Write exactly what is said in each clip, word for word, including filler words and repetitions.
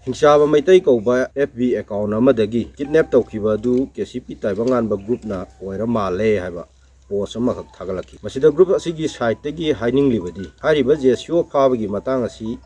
ꯍꯤꯡꯆꯥꯕ ꯃꯩꯇꯩ ꯀꯧꯕ F B account ꯑꯃꯗꯒꯤ kidnap ꯇꯧꯈꯤꯕ ꯑꯗꯨ K C P ꯇꯥꯏꯕꯪꯉꯥꯟꯕ groupꯅ ꯑꯣꯏꯔ ꯃꯥꯜꯂꯦ ꯍꯥꯏꯕ post ꯑꯃꯈꯛ ꯊꯥꯒꯠꯂꯛꯈꯤ꯫ ꯃꯁꯤꯗ group ꯑꯁꯤꯒꯤ sideꯇꯒꯤ ꯍꯥꯏꯅꯤꯡꯂꯤꯕꯗꯤ, ꯍꯥꯏꯔꯤꯕ J C O ꯐꯥꯕꯒꯤ ꯃꯇꯥꯡ ꯑꯁꯤ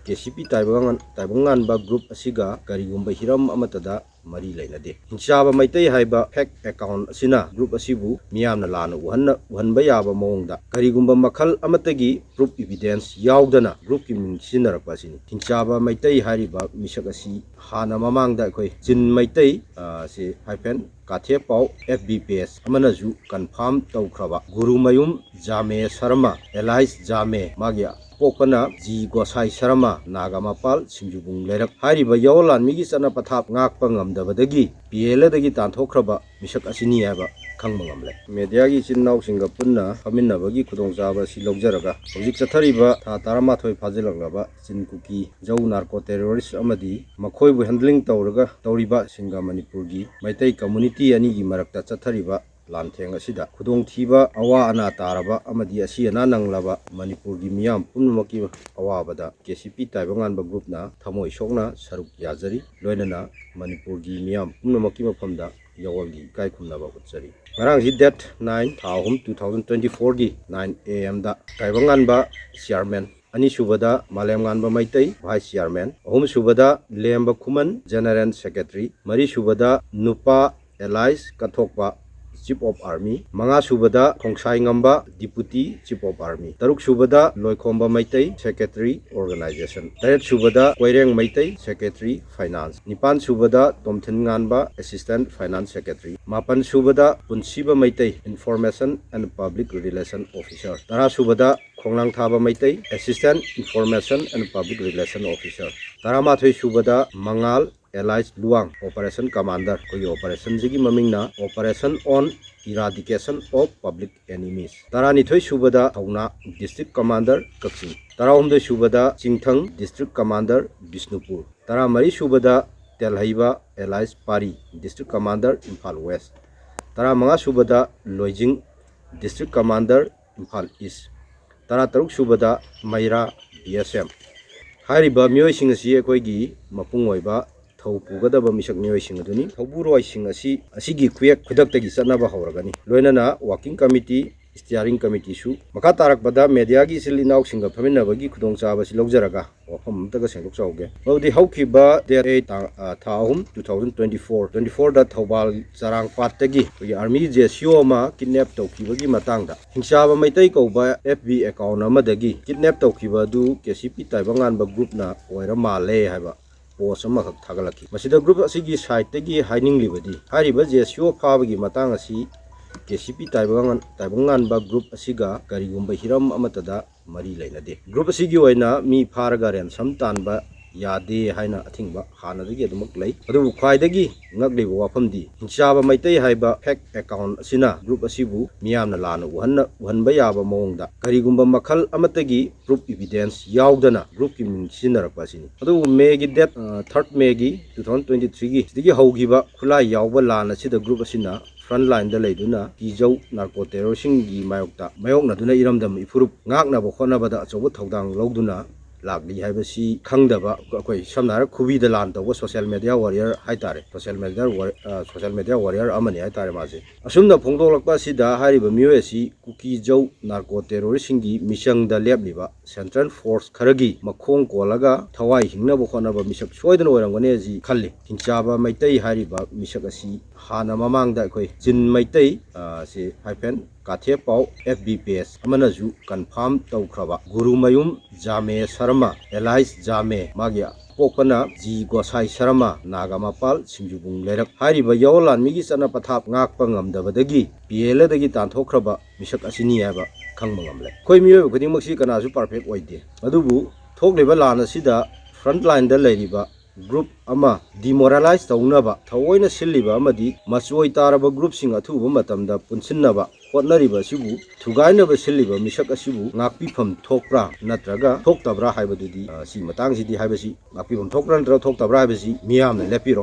K C P ꯇꯥꯏꯕꯪꯉꯥꯟ-, ꯇꯥꯏꯕꯪꯉꯥꯟꯕ group ꯑꯁꯤꯒ ꯀꯔꯤꯒꯨꯝꯕ ꯍꯤꯔꯝ ꯑꯃꯠꯇꯗ ꯃꯔꯤ ꯂꯩꯅꯗꯦ꯫ ꯍꯤꯡꯆꯥꯕ ꯃꯩꯇꯩ ꯍꯥꯏꯕ fake account ꯑꯁꯤꯅ group ꯑꯁꯤꯕꯨ ꯃꯤꯌꯥꯝꯅ ꯂꯥꯟꯅ ꯎꯍꯟꯅ-, ꯎꯍꯟꯕ ꯌꯥꯕ ꯃꯑꯣꯡꯗ ꯀꯔꯤꯒꯨꯝꯕ ꯃꯈꯜ ꯑꯃꯠꯇꯒꯤ proof evidence ꯌꯥꯎꯗꯅ groupꯀꯤ ꯃꯤꯡ ꯁꯤꯖꯤꯟꯅꯔꯛꯄ ꯑꯁꯤꯅꯤ꯫ ꯍꯤꯡꯆꯥꯕ ꯃꯩꯇꯩ ꯍꯥꯏꯔꯤꯕ ꯃꯤꯁꯛ ꯑꯁꯤ ꯍꯥꯟꯅ ꯃꯃꯥꯡꯗ ꯑꯩꯈꯣꯏ ꯆꯤꯟ ꯃꯩꯇꯩ, ꯑ, ꯁꯤ hyphen ꯀꯥꯊꯦꯄꯥꯎ F B page ꯑꯃꯅꯁꯨ confirm ꯇꯧꯈ꯭ꯔꯕ ꯒꯨꯔꯨꯃꯌꯨꯝ ꯖꯥꯃꯦ ꯁꯔꯃ, alias ꯖꯥꯃꯦ, ꯃꯥꯒꯤ ꯑꯄꯣꯛꯄꯅ ꯖꯤ ꯒꯣꯁꯥꯏ ꯁꯔꯃ, ꯅꯥꯒꯥꯃꯄꯥꯜ, ꯁꯤꯡꯖꯨꯕꯨꯡ ꯂꯩꯔꯛ꯫ ꯍꯥꯏꯔꯤꯕ ꯌꯥꯑꯣꯟꯂꯥꯟꯃꯤꯒꯤ ꯆꯠꯅ ꯄꯊꯥꯞ ꯉꯥꯛꯄ ꯉꯝꯗꯕꯗꯒꯤ ꯄꯤꯌꯦꯂꯗꯒꯤ ꯇꯥꯟꯊꯣꯛꯈ꯭ꯔꯕ ꯃꯤꯁꯛ ꯑꯁꯤꯅꯤ ꯍꯥꯏꯕ ꯈꯪꯕ ꯉꯝꯂꯦ꯫ Mediaꯒꯤ ꯏꯆꯤꯟ ꯏꯅꯥꯎꯁꯤꯡꯒ ꯄꯨꯟꯅ ꯐꯝꯃꯤꯟꯅꯕꯒꯤ ꯈꯨꯗꯣꯡꯆꯥꯕ ꯑꯁꯤ ꯂꯧꯖꯔꯒ, ꯍꯧꯖꯤꯛ ꯆꯠꯊꯔꯤꯕ ꯊꯥ ꯇꯔꯥꯃꯥꯊꯣꯏ ꯐꯥꯖꯤꯜꯂꯛꯂꯕ ꯆꯤꯟ ꯀꯨꯀꯤ ꯖꯧ narco terrorist ꯑꯃꯗꯤ ꯃꯈꯣꯏꯕꯨ handling ꯇꯧꯔꯒ ꯇꯧꯔꯤꯕꯁꯤꯡꯒ ꯃꯅꯤꯄꯨꯔꯒꯤ ꯃꯩꯇꯩ community ꯑꯅꯤꯒꯤ ꯃꯔꯛꯇ ꯆꯠꯊꯔꯤꯕ ꯂꯥꯟꯊꯦꯡ ꯑꯁꯤꯗ ꯈꯨꯗꯣꯡꯊꯤꯕ, ꯑꯋꯥ ꯑꯅꯥ ꯇꯥꯔꯕ ꯑꯃꯗꯤ ꯑꯁꯤ ꯑꯅꯥ ꯅꯪꯂꯕ ꯃꯅꯤꯄꯨꯔꯒꯤ ꯃꯤꯌꯥꯝ ꯄꯨꯝꯅꯃꯛꯀꯤ ꯑꯋꯥꯕꯗ K C P ꯇꯥꯏꯕꯪꯉꯥꯟꯕ groupꯅ ꯊꯃꯣꯏ ꯁꯣꯛꯅ ꯁꯔꯨꯛ ꯌꯥꯖꯔꯤ꯫ ꯂꯣꯏꯅꯅ ꯃꯅꯤꯄꯨꯔꯒꯤ ꯃꯤꯌꯥꯝ ꯄꯨꯝꯅꯃꯛꯀꯤ ꯃꯐꯝꯗ ꯌꯥꯑꯣꯜꯒꯤ ꯏꯀꯥꯏ ꯈꯨꯝꯅꯕ ꯎꯠꯆꯔꯤ꯫ ꯉꯔꯥꯡꯁꯤ date nine, ꯊꯥ ꯑꯍꯨꯝ, two thousand twenty fourꯒꯤ nine A M the ꯇꯥꯏꯕꯪꯉꯥꯟꯕ chairman, ꯑꯅꯤꯁꯨꯕꯗ ꯃꯥꯂꯦꯝꯉꯥꯟꯕ ꯃꯩꯇꯩ vice chairman, ꯑꯍꯨꯝꯁꯨꯕꯗ ꯂꯦꯝꯕ ꯈꯨꯃꯟ general secretary, ꯃꯔꯤꯁꯨꯕꯗ ꯅꯨꯄꯥ alias ꯀꯠꯊꯣꯛꯄ chief of army, ꯃꯉꯥꯁꯨꯕꯗ ꯈꯣꯡꯁꯥꯏ ꯉꯝꯕ deputy chief of army, ꯇꯔꯨꯛꯁꯨꯕꯗ ꯂꯣꯏꯈꯣꯝꯕ Meitei secretary organization, ꯇꯔꯦꯠꯁꯨꯕꯗ Koireng Meitei secretary finance, ꯅꯤꯄꯥꯟꯁꯨꯕꯗ ꯇꯣꯝꯊꯤꯟ ꯉꯥꯟꯕ assistant finance secretary, ꯃꯥꯄꯟꯁꯨꯕꯗ ꯄꯨꯟꯁꯤꯕ Meitei information and public relation officer, ꯇꯔꯥꯁꯨꯕꯗ ꯈꯣꯡꯂꯥꯡꯊꯥꯕ Meitei assistant information and public relation officer, ꯇꯔꯥꯃꯥꯊꯣꯏꯁꯨꯕꯗ ꯃꯉꯥꯜ alias ꯂꯨꯋꯥꯡ operation commander, ꯑꯩꯈꯣꯏꯒꯤ operationꯁꯤꯒꯤ ꯃꯃꯤꯡꯅ Operation on Eradication of Public Enemies, ꯇꯔꯥꯅꯤꯊꯣꯏꯁꯨꯕꯗ ꯊꯧꯅꯥ district commander ꯀꯛꯆꯤꯡ, ꯇꯔꯥꯍꯨꯝꯗꯣꯏꯁꯨꯕꯗ ꯆꯤꯡꯊꯪ district commander Bishnupur, ꯇꯔꯥꯃꯔꯤꯁꯨꯕꯗ ꯇꯦꯜꯍꯩꯕ alias ꯄꯥꯔꯤ district commander Imphal West, ꯇꯔꯥꯃꯉꯥꯁꯨꯕꯗ ꯂꯣꯏꯖꯤꯡ district commander Imphal East, ꯇꯔꯥꯇꯔꯨꯛꯁꯨꯕꯗ ꯃꯩꯔꯥ B S M, ꯍꯥꯏꯔꯤꯕ ꯃꯤꯑꯣꯏꯁꯤꯡ ꯑꯁꯤ ꯑꯩꯈꯣꯏꯒꯤ ꯃꯄꯨꯡ ꯑꯣꯏꯕ ꯊꯧ ꯄꯨꯒꯗꯕ ꯃꯤꯁꯛ ꯃꯤꯑꯣꯏꯁꯤꯡ ꯑꯗꯨꯅꯤ꯫ ꯊꯧꯕꯨꯔꯣꯏꯁꯤꯡ ꯑꯁꯤ ꯑꯁꯤꯒꯤ ꯈꯨꯌꯦꯛ ꯈꯨꯗꯛꯇꯒꯤ ꯆꯠꯅꯕ ꯍꯧꯔꯒꯅꯤ꯫ ꯂꯣꯏꯅꯅ working committee, steering committeeꯁꯨ ꯃꯈꯥ ꯇꯥꯔꯛꯄꯗ mediaꯒꯤ ꯏꯆꯤꯜ ꯏꯅꯥꯎꯁꯤꯡꯒ ꯐꯝꯃꯤꯟꯅꯕꯒꯤ ꯈꯨꯗꯣꯡꯆꯥꯕꯁꯤ ꯂꯧꯖꯔꯒ ꯋꯥꯐꯝ ꯑꯃꯇꯒ ꯁꯦꯡꯗꯣꯛꯆꯍꯧꯒꯦ꯫ ꯃꯗꯨꯗꯤ ꯍꯧꯈꯤꯕ date eight, ꯇꯥꯡ, ꯑ, ꯊꯥ ꯑꯍꯨꯝ, two thousand twenty-four, twenty-fourꯗ ꯊꯧꯕꯥꯜ ꯆꯔꯥꯡꯄꯥꯠꯇꯒꯤ ꯑꯩꯈꯣꯏꯒꯤ army JCO ꯑꯃ kidnap ꯇꯧꯈꯤꯕꯒꯤ ꯃꯇꯥꯡꯗ ꯍꯤꯡꯆꯥꯕ ꯃꯩꯇꯩ ꯀꯧꯕ FB account ꯑꯃꯗꯒꯤ kidnap ꯇꯧꯈꯤꯕ ꯑꯗꯨ KCP ꯇꯥꯏꯕꯪꯉꯥꯟꯕ groupꯅ ꯑꯣꯏꯔ ꯃꯥꯜꯂꯦ ꯍꯥꯏꯕ post ꯑꯃꯈꯛ ꯊꯥꯒꯠꯂꯛꯈꯤ꯫ ꯃꯁꯤꯗ group ꯑꯁꯤꯒꯤ sideꯇꯒꯤ ꯍꯥꯏꯅꯤꯡꯂꯤꯕꯗꯤ ꯍꯥꯏꯔꯤꯕ JCO ꯐꯥꯕꯒꯤ ꯃꯇꯥꯡ ꯑꯁꯤ KCP ꯇꯥꯏꯕꯪꯉꯥꯟ-, ꯇꯥꯏꯕꯪꯉꯥꯟꯕ group ꯑꯁꯤꯒ ꯀꯔꯤꯒꯨꯝꯕ ꯍꯤꯔꯝ ꯑꯃꯠꯇꯗ ꯃꯔꯤ ꯂꯩꯅꯗꯦ꯫ Group ꯑꯁꯤꯒꯤ ꯑꯣꯏꯅ ꯃꯤ ꯐꯥꯔꯒ ransom ꯇꯥꯟꯕ ꯌꯥꯗꯦ ꯍꯥꯏꯅ ꯑꯊꯤꯡꯕ ꯍꯥꯟꯅꯗꯒꯤ ꯑꯗꯨꯃꯛ ꯂꯩ꯫ ꯑꯗꯨꯕꯨ ꯈ꯭ꯋꯥꯏꯗꯒꯤ ꯉꯛꯂꯤꯕ ꯋꯥꯐꯝꯗꯤ ꯍꯤꯡꯆꯥꯕ ꯃꯩꯇꯩ ꯍꯥꯏꯕ fake account ꯑꯁꯤꯅ group ꯑꯁꯤꯕꯨ ꯃꯤꯌꯥꯝꯅ ꯂꯥꯟꯅ ꯎꯍꯟꯅ-, ꯎꯍꯟꯕ ꯌꯥꯕ ꯃꯑꯣꯡꯗ ꯀꯔꯤꯒꯨꯝꯕ ꯃꯈꯜ ꯑꯃꯠꯇꯒꯤ proof evidence ꯌꯥꯎꯗꯅ groupꯀꯤ ꯃꯤꯡ ꯁꯤꯖꯤꯟꯅꯔꯛꯄ ꯑꯁꯤꯅꯤ꯫ ꯑꯗꯨꯕꯨ Mayꯒꯤ date, ꯑ, third Mayꯒꯤ two thousand twenty-threeꯒꯤ ꯁꯤꯗꯒꯤ ꯍꯧꯈꯤꯕ ꯈꯨꯠꯂꯥꯏ ꯌꯥꯎꯕ ꯂꯥꯟ ꯑꯁꯤꯗ group ꯑꯁꯤꯅ front lineꯗ ꯂꯩꯗꯨꯅ ꯀꯤꯖꯧ narco terroristꯁꯤꯡꯒꯤ ꯃꯥꯌꯣꯛꯇ ꯃꯥꯌꯣꯛꯅꯗꯨꯅ ꯏꯔꯝꯗꯝ ꯏꯐꯨꯔꯨꯞ ꯉꯥꯛꯅꯕ ꯍꯣꯠꯅꯕꯗ ꯑꯆꯧꯕ ꯊꯧꯗꯥꯡ ꯂꯧꯗꯨꯅ ꯂꯥꯛꯂꯤ ꯍꯥꯏꯕꯁꯤ ꯈꯪꯗꯕ ꯑꯩꯈꯣꯏ ꯁꯝꯅ ꯍꯥꯏꯔ ꯈꯨꯕꯤꯗ ꯂꯥꯟ ꯇꯧꯕ social media warrior ꯍꯥꯏꯇꯥꯔꯦ, social media warrior, ꯑ, social media warrior ꯑꯃꯅꯤ ꯍꯥꯏꯇꯥꯔꯦ ꯃꯥꯁꯦ꯫ ꯑꯁꯨꯝꯅ ꯐꯣꯡꯗꯣꯛꯂꯛꯄ ꯑꯁꯤꯗ ꯍꯥꯏꯔꯤꯕ ꯃꯤꯑꯣꯏ ꯑꯁꯤ ꯀꯨꯀꯤ ꯖꯧ narco terroristꯁꯤꯡꯒꯤ ꯃꯤꯆꯪꯗ ꯂꯦꯞꯂꯤꯕ central force ꯈꯔꯒꯤ ꯃꯈꯣꯡ ꯀꯣꯜꯂꯒ ꯊꯋꯥꯏ ꯍꯤꯡꯅꯕ ꯍꯣꯠꯅꯕ ꯃꯤꯁꯛ ꯁꯣꯏꯗꯅ ꯑꯣꯏꯔꯝꯒꯅꯤ ꯑꯁꯤ ꯈꯜꯂꯤ꯫ ꯍꯤꯡꯆꯥꯕ ꯃꯩꯇꯩ ꯍꯥꯏꯔꯤꯕ ꯃꯤꯁꯛ ꯑꯁꯤ ꯍꯥꯟꯅ ꯃꯃꯥꯡꯗ ꯑꯩꯈꯣꯏ ꯆꯤꯟ ꯃꯩꯇꯩ, ꯑ, ꯁꯤ hyphen ꯀꯥꯊꯦ ꯄꯥꯎ FB page ꯑꯃꯅꯁꯨ confirm ꯇꯧꯈ꯭ꯔꯕ ꯒꯨꯔꯨꯃꯌꯨꯝ ꯖꯥꯃꯦ ꯁꯔꯃ, alias ꯖꯥꯃꯦ, ꯃꯥꯒꯤ ꯑꯄꯣꯛꯄꯅ ꯖꯤ ꯒꯣꯁꯥꯏ ꯁꯔꯃ, ꯅꯥꯒꯥꯃꯄꯥꯜ, ꯁꯤꯡꯖꯨꯕꯨꯡ ꯂꯩꯔꯛ ꯍꯥꯏꯔꯤꯕ ꯌꯥꯑꯣꯟ ꯂꯥꯟꯃꯤꯒꯤ ꯆꯠꯅ ꯄꯊꯥꯞ ꯉꯥꯛꯄ ꯉꯝꯗꯕꯗꯒꯤ ꯄꯤꯌꯦꯂꯗꯒꯤ ꯇꯥꯟꯊꯣꯛꯈ꯭ꯔꯕ ꯃꯤꯁꯛ ꯑꯁꯤꯅꯤ ꯍꯥꯏꯕ ꯈꯪꯕ ꯉꯝꯂꯦ꯫ ꯑꯩꯈꯣꯏ ꯃꯤꯑꯣꯏꯕ ꯈꯨꯗꯤꯡꯃꯛꯁꯤ ꯀꯅꯥꯁꯨ perfect ꯑꯣꯏꯗꯦ, ꯑꯗꯨꯕꯨ ꯊꯣꯛꯂꯤꯕ ꯂꯥꯟ ꯑꯁꯤꯗ front lineꯗ ꯂꯩꯔꯤꯕ group ꯑꯃ demoralize ꯇꯧꯅꯕ ꯊꯑꯣꯏꯅ ꯁꯤꯜꯂꯤꯕ ꯑꯃꯗꯤ ꯃꯆꯣꯏ ꯇꯥꯔꯕ groupꯁꯤꯡ ꯑꯊꯨꯕ ꯃꯇꯝꯗ ꯄꯨꯟꯁꯤꯟꯅꯕ ꯍꯣꯠꯅꯔꯤꯕ ꯑꯁꯤꯕꯨ ꯊꯨꯒꯥꯏꯅꯕ ꯁꯤꯜꯂꯤꯕ ꯃꯤꯁꯛ ꯑꯁꯤꯕꯨ ꯉꯥꯛꯄꯤꯐꯝ ꯊꯣꯛꯄ꯭ꯔꯥ ꯅꯠꯇ꯭ꯔꯒ ꯊꯣꯛꯇꯕ꯭ꯔꯥ ꯍꯥꯏꯕꯗꯨꯗꯤ, ꯑ, ꯁꯤ ꯃꯇꯥꯡꯁꯤꯗꯤ ꯍꯥꯏꯕꯁꯤ ꯉꯥꯛꯄꯤꯐꯝ ꯊꯣꯛꯄ꯭ꯔꯥ ꯅꯠꯇ꯭ꯔꯒ ꯊꯣꯛꯇꯕ꯭ꯔꯥ ꯍꯥꯏꯕꯁꯤ ꯃꯤꯌꯥꯝꯅ ꯂꯦꯞꯄꯤꯔꯣ꯫